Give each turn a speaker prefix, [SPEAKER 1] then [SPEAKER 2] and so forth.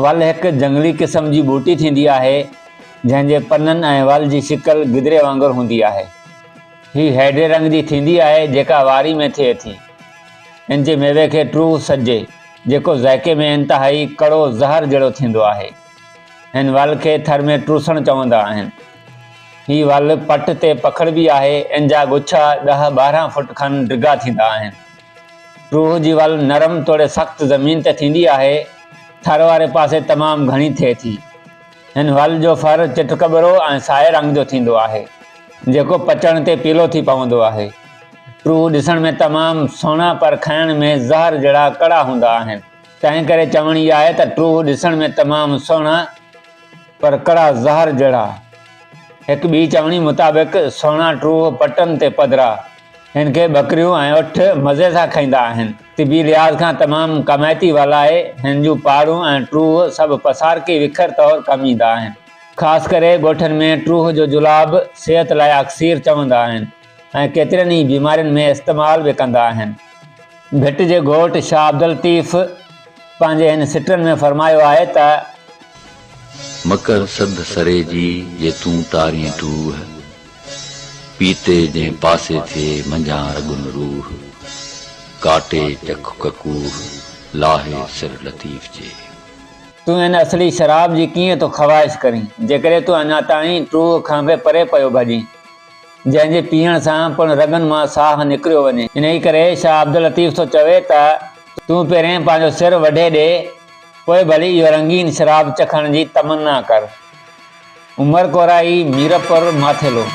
[SPEAKER 1] ول هڪ جهنگلي قسم جي ٻوٽي ٿيندي آهي، جنهن جي پنن ۽ ول جي شڪل گدري وانگر هوندي آهي. هي هيڊي رنگ جي ٿيندي آهي، جيڪا واري ۾ ٿئي ٿي. ان جي ميوي کي ٽوهه سڏجي، جيڪو ذائقي ۾ انتهائي ڪڙو زهر جهڙو ٿيندو آهي. هن ول کي ٿر ۾ ٽوسڻ چوندا آهن. هي ول پٽ تي پکڙبي آهي، ان جا ڳڇا ڏهه 12 فٽ کن ڊگها ٿيندا آهن. ٽوهه جي ول نرم توڙي سخت زمين تي ٿيندي آهي. ٿر واري پاسي تمام گهڻي ٿئي ٿي. هن ول جو ڦر چٽڪٻرو ۽ سائي رنگ جو ٿيندو آهي، جيڪو پچڻ تي پيلو ٿي پوندو آهي. ٽوهه ڏسڻ ۾ تمام سهڻا پر کائڻ ۾ زهر جهڙا ڪڙا هوندا آهن. تنهن ڪري چوڻي آهي ته ٽوهه ڏسڻ ۾ تمام سهڻا پر ڪڙا زهر جهڙا. هڪ ٻي چوڻي مطابق سهڻا ٽوهه پٽن تي پڌرا. هن کي ٻڪريون ۽ اٺ مزي سان کائيندا آهن. طبي لحاظ کان تمام ڪمائتي ول آهي. هن جون پاڙون ۽ ٽوهه سڀ پسارڪي وکر طور ڪم ايندا آهن. خاص ڪري ڳوٺن ۾ ٽوهه جو جلاب صحت لاء اڪسير چوندا آهن ۽ ڪيترين ئي بيمارين ۾ استعمال به ڪندا آهن. ڀٽ جي گهوٽ شاهه عبداللطيف پنهنجي هن سٽن ۾ فرمايو آهي ته.
[SPEAKER 2] مڪر سڌ سري جي، جي تون ٽارين ٽوهه. پيتي جنهن پاسي ٿئي منجهان رڳن روح، ڪاٽي چک ڪڪوهه، لاهي سر لطيف جي.
[SPEAKER 1] تون ان اصلي شراب جي ڪيئن ٿو خواهش ڪرين، جيڪڏهن تون اڃا تائين ٽوهه کان به پري پيو ڀڄين، جنهن جي پيئڻ سان پڻ رڳن مان ساهه نڪريو وڃي. انهيء ڪري شاهه عبداللطيف ٿو چوي ته، تون پهرين پنهنجو سر وڍي ڏي، پوء ڀلي اهو رنگين شراب چکڻ جي تمنا ڪر. عمر ڪورائي، ميرپور ماٿيلو.